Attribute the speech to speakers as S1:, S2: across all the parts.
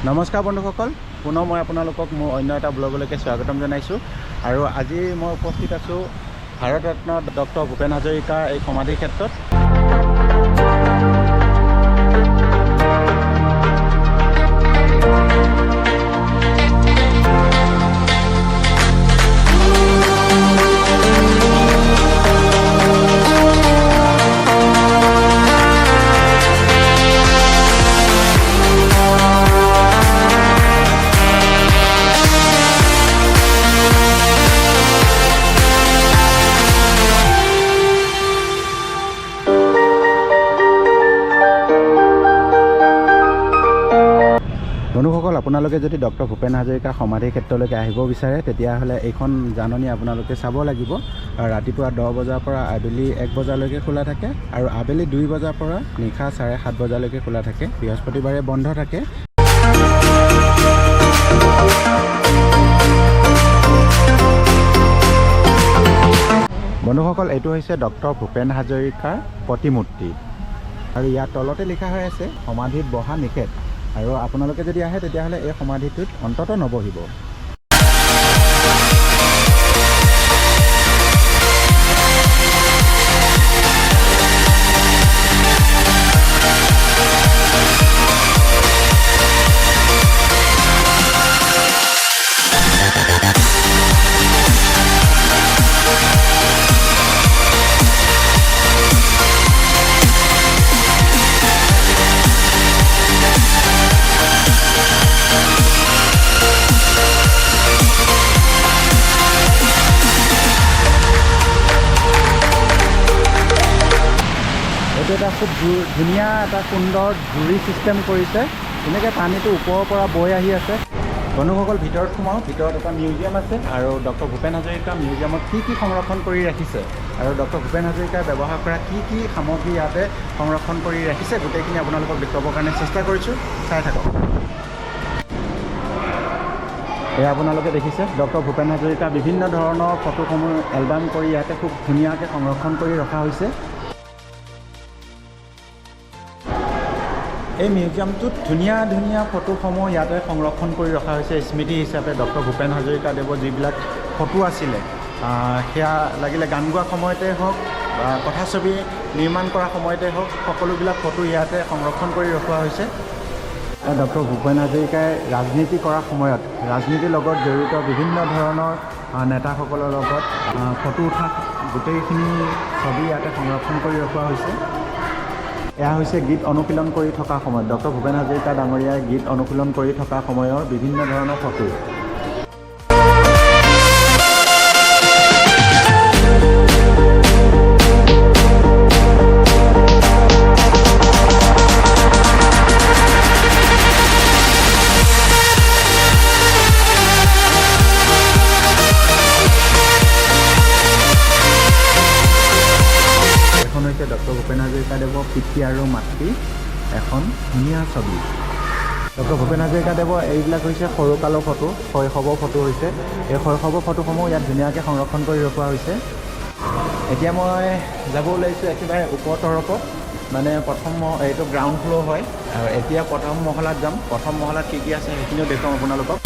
S1: নমস্কাৰ বন্ধুসকল, পুনৰ মই আপোনালোকক মোৰ অন্য এটা ব্লগলৈকে স্বাগতম জনাইছোঁ। আৰু আজি মই উপস্থিত আছোঁ ভাৰতৰত্ন ডক্টৰ ভূপেন হাজৰিকাৰ এই সমাধি ক্ষেত্ৰত। বন্ধুসকল, আপোনালোকে যদি ডক্টৰ ভূপেন হাজৰিকাৰ সমাধি ক্ষেত্ৰলৈকে আহিব বিচাৰে তেতিয়াহ'লে এইখন জাননী আপোনালোকে চাব লাগিব। ৰাতিপুৱা 10 বজাৰ পৰা আবেলি 1 বজালৈকে খোলা থাকে আৰু আবেলি 2 বজাৰ পৰা নিশা 7:30 বজালৈকে খোলা থাকে। বৃহস্পতিবাৰে বন্ধ থাকে। বন্ধুসকল, এইটো হৈছে ডক্টৰ ভূপেন হাজৰিকাৰ প্ৰতিমূৰ্তি আৰু ইয়াৰ তলতে লিখা হৈ আছে সমাধিত বহা নিষেধ। আৰু আপোনালোকে যদি আহে তেতিয়াহ'লে এই সমাধিটোত অন্ততঃ নবহিব। এইটো এটা খুব ধুনীয়া এটা সুন্দৰ জুৰি ছিষ্টেম কৰিছে। ধুনীয়াকৈ পানীটো ওপৰৰ পৰা বৈ আহি আছে। বন্ধুসকল, ভিতৰত সোমাওঁ। ভিতৰত এটা মিউজিয়াম আছে আৰু ডক্টৰ ভূপেন হাজৰিকা মিউজিয়ামত কি কি সংৰক্ষণ কৰি ৰাখিছে আৰু ডক্টৰ ভূপেন হাজৰিকাই ব্যৱহাৰ কৰা কি কি সামগ্ৰী ইয়াতে সংৰক্ষণ কৰি ৰাখিছে গোটেইখিনি আপোনালোকক দেখুৱাবৰ কাৰণে চেষ্টা কৰিছোঁ। চাই থাকক। এয়া আপোনালোকে দেখিছে ডক্টৰ ভূপেন হাজৰিকা বিভিন্ন ধৰণৰ ফটোসমূহ এলবাম কৰি ইয়াতে খুব ধুনীয়াকৈ সংৰক্ষণ কৰি ৰখা হৈছে। এই মিউজিয়ামটোত ধুনীয়া ধুনীয়া ফটোসমূহ ইয়াতে সংৰক্ষণ কৰি ৰখা হৈছে স্মৃতি হিচাপে। ডক্টৰ ভূপেন হাজৰিকাদেৱৰ যিবিলাক ফটো আছিলে, সেয়া লাগিলে গান গোৱা সময়তে হওক বা কথাছবি নিৰ্মাণ কৰা সময়তে হওক, সকলোবিলাক ফটো ইয়াতে সংৰক্ষণ কৰি ৰখোৱা হৈছে। ডক্টৰ ভূপেন হাজৰিকাই ৰাজনীতি কৰাৰ সময়ত ৰাজনীতিৰ লগত জড়িত বিভিন্ন ধৰণৰ নেতাসকলৰ লগত ফটো উঠা গোটেইখিনি ছবি ইয়াতে সংৰক্ষণ কৰি ৰখোৱা হৈছে। এয়া হৈছে গীত অনুশীলন কৰি থকা সময়ত ডক্টৰ ভূপেন হাজৰিকা ডাঙৰীয়াই গীত অনুশীলন কৰি থকা সময়ৰ বিভিন্ন ধৰণৰ ফটো। এখন হৈছে ডক্টৰ ভূপেন হাজৰিকাদেৱৰ পিতৃ আৰু মাতৃ এখন ধুনীয়া ছবি। ডক্টৰ ভূপেন হাজৰিকাদেৱৰ এইবিলাক হৈছে সৰুকালৰ ফটো, শৈশৱৰ ফটো হৈছে। এই শৈশৱৰ ফটোসমূহ ইয়াত ধুনীয়াকৈ সংৰক্ষণ কৰি ৰখোৱা হৈছে। এতিয়া মই যাব ওলাইছোঁ একেবাৰে ওপৰ তৰফত, মানে প্ৰথম এইটো গ্ৰাউণ্ড ফ্ল'ৰ হয় আৰু এতিয়া প্ৰথম মহলাত যাম। প্ৰথম মহলাত কি কি আছে সেইখিনিও দেখুৱাম আপোনালোকক।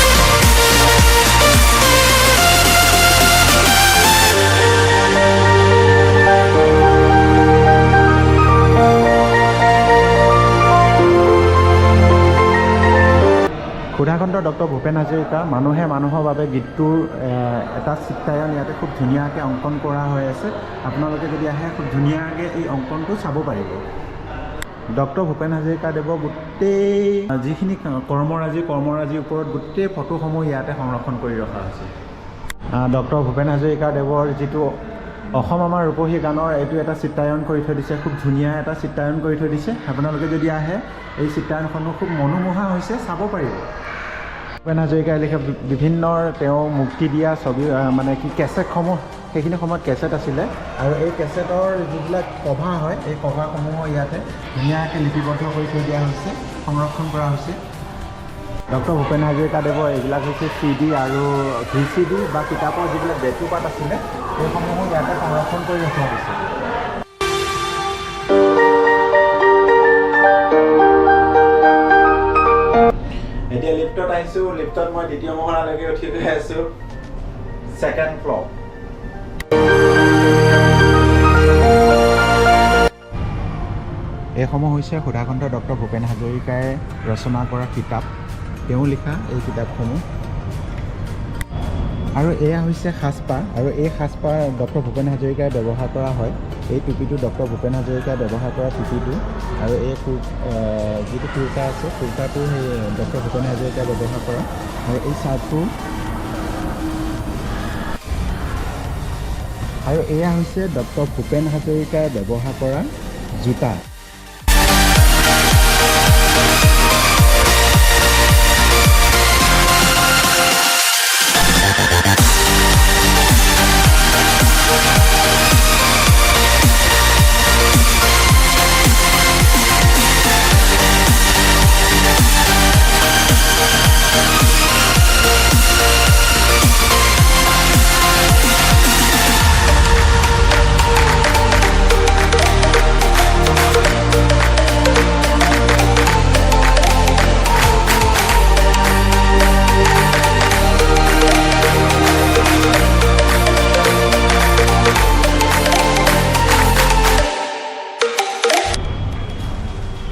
S1: সুধাকণ্ঠ ডক্টৰ ভূপেন হাজৰিকা মানুহে মানুহৰ বাবে গীতটোৰ এটা চিত্ৰায়ন ইয়াতে খুব ধুনীয়াকৈ অংকন কৰা হৈ আছে। আপোনালোকে যদি আহে খুব ধুনীয়াকৈ এই অংকনটো চাব পাৰিব। ডক্টৰ ভূপেন হাজৰিকাদেৱৰ গোটেই যিখিনি কৰ্মৰাজিৰ ওপৰত গোটেই ফটোসমূহ ইয়াতে সংৰক্ষণ কৰি ৰখা হৈছে। ডক্টৰ ভূপেন হাজৰিকাদেৱৰ যিটো অসম আমাৰ ৰূপহী গানৰ এইটো এটা চিত্ৰায়ন কৰি থৈ দিছে, খুব ধুনীয়া এটা চিত্ৰায়ন কৰি থৈ দিছে। আপোনালোকে যদি আহে এই চিত্ৰায়নখনো খুব মনোমোহা হৈছে, চাব পাৰিব। ভূপেন হাজৰিকাই লিখা বিভিন্ন তেওঁ মুক্তি দিয়া ছবি, মানে কি কেছেটসমূহ, সেইখিনি সময়ত কেছেট আছিলে আৰু এই কেছেটৰ যিবিলাক কভাৰ হয় এই কভাৰসমূহো ইয়াতে ধুনীয়াকৈ লিপিবদ্ধ কৰি থৈ দিয়া হৈছে, সংৰক্ষণ কৰা হৈছে। ডক্টৰ ভূপেন হাজৰিকাদেৱৰ এইবিলাক হৈছে চি ডি আৰু ভি চি ডি বা কিতাপৰ যিবিলাক বেটুপাত আছিলে সেইসমূহো ইয়াতে সংৰক্ষণ কৰি ৰখা হৈছে। এতিয়া লিফ্টত আহিছোঁ। লিফ্টত মই দ্বিতীয় মহলালৈকে উঠি গৈ আছোঁ, ছেকেণ্ড ফ্ল'ৰ। এইসমূহ হৈছে সুধাকণ্ঠ ডক্টৰ ভূপেন হাজৰিকাই ৰচনা কৰা কিতাপ, তেওঁ লিখা এই কিতাপসমূহ। আৰু এয়া হৈছে সাজপাৰ আৰু এই সাজপাৰ ডক্টৰ ভূপেন হাজৰিকাই ব্যৱহাৰ কৰা হয়। এই টুপিটো ডক্টৰ ভূপেন হাজৰিকাই ব্যৱহাৰ কৰা টুপিটো আৰু এই যিটো কুৰ্তা আছে, কুৰ্তাটো সেই ডক্টৰ ভূপেন হাজৰিকাই ব্যৱহাৰ কৰা আৰু এই চাৰ্টটো। আৰু এয়া হৈছে ডক্টৰ ভূপেন হাজৰিকাই ব্যৱহাৰ কৰা জোতা।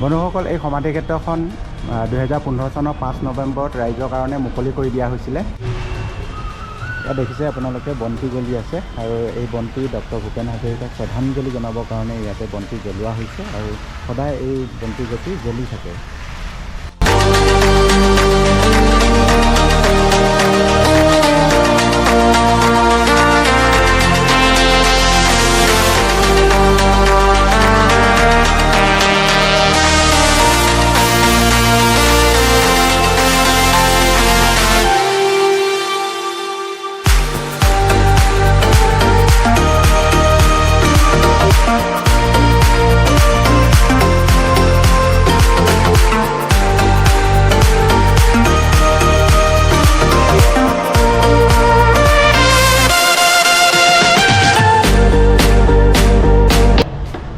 S1: বন্ধুসকল, এই সমাধি ক্ষেত্ৰখন 2015 চনৰ 5 নৱেম্বৰত ৰাইজৰ কাৰণে মুকলি কৰি দিয়া হৈছিলে। ইয়াত দেখিছে আপোনালোকে, বন্তি জ্বলি আছে আৰু এই বন্তি ডক্টৰ ভূপেন হাজৰিকাক শ্ৰদ্ধাঞ্জলি জনাবৰ কাৰণে ইয়াতে বন্তি জ্বলোৱা হৈছে আৰু সদায় এই বন্তি জ্যোতি জ্বলি থাকে।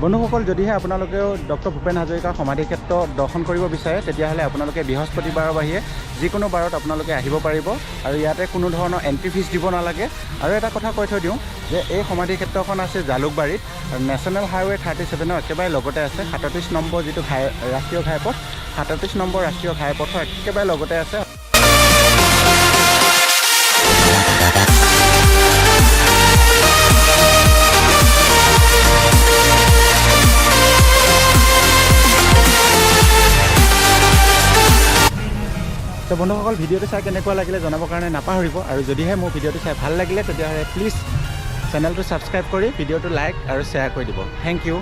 S1: বন্ধুসকল, যদিহে আপোনালোকেও ডক্টৰ ভূপেন হাজৰিকাৰ সমাধি ক্ষেত্ৰ দৰ্শন কৰিব বিচাৰে, তেতিয়াহ'লে আপোনালোকে বৃহস্পতিবাৰৰ বাহিৰে যিকোনো বাৰত আপোনালোকে আহিব পাৰিব আৰু ইয়াতে কোনো ধৰণৰ এণ্ট্ৰি ফিজ দিব নালাগে। আৰু এটা কথা কৈ থৈ দিওঁ যে এই সমাধি ক্ষেত্ৰখন আছে জালুকবাৰীত আৰু নেশ্যনেল হাইৱে 37ৰ একেবাৰে লগতে আছে। 37 নম্বৰ যিটো ৰাষ্ট্ৰীয় ঘাইপথ, 37 নম্বৰ ৰাষ্ট্ৰীয় ঘাইপথৰ একেবাৰে লগতে আছে। তো বন্ধুসকল, ভিডিঅ'টো চাই কেনেকুৱা লাগিলে জনাবৰ কাৰণে নাপাহৰিব আৰু যদিহে মোৰ ভিডিঅ'টো চাই ভাল লাগিলে, তেতিয়াহ'লে প্লিজ চেনেলটো ছাবস্ক্ৰাইব কৰি ভিডিঅ'টো লাইক আৰু শ্বেয়াৰ কৰি দিব। Thank U.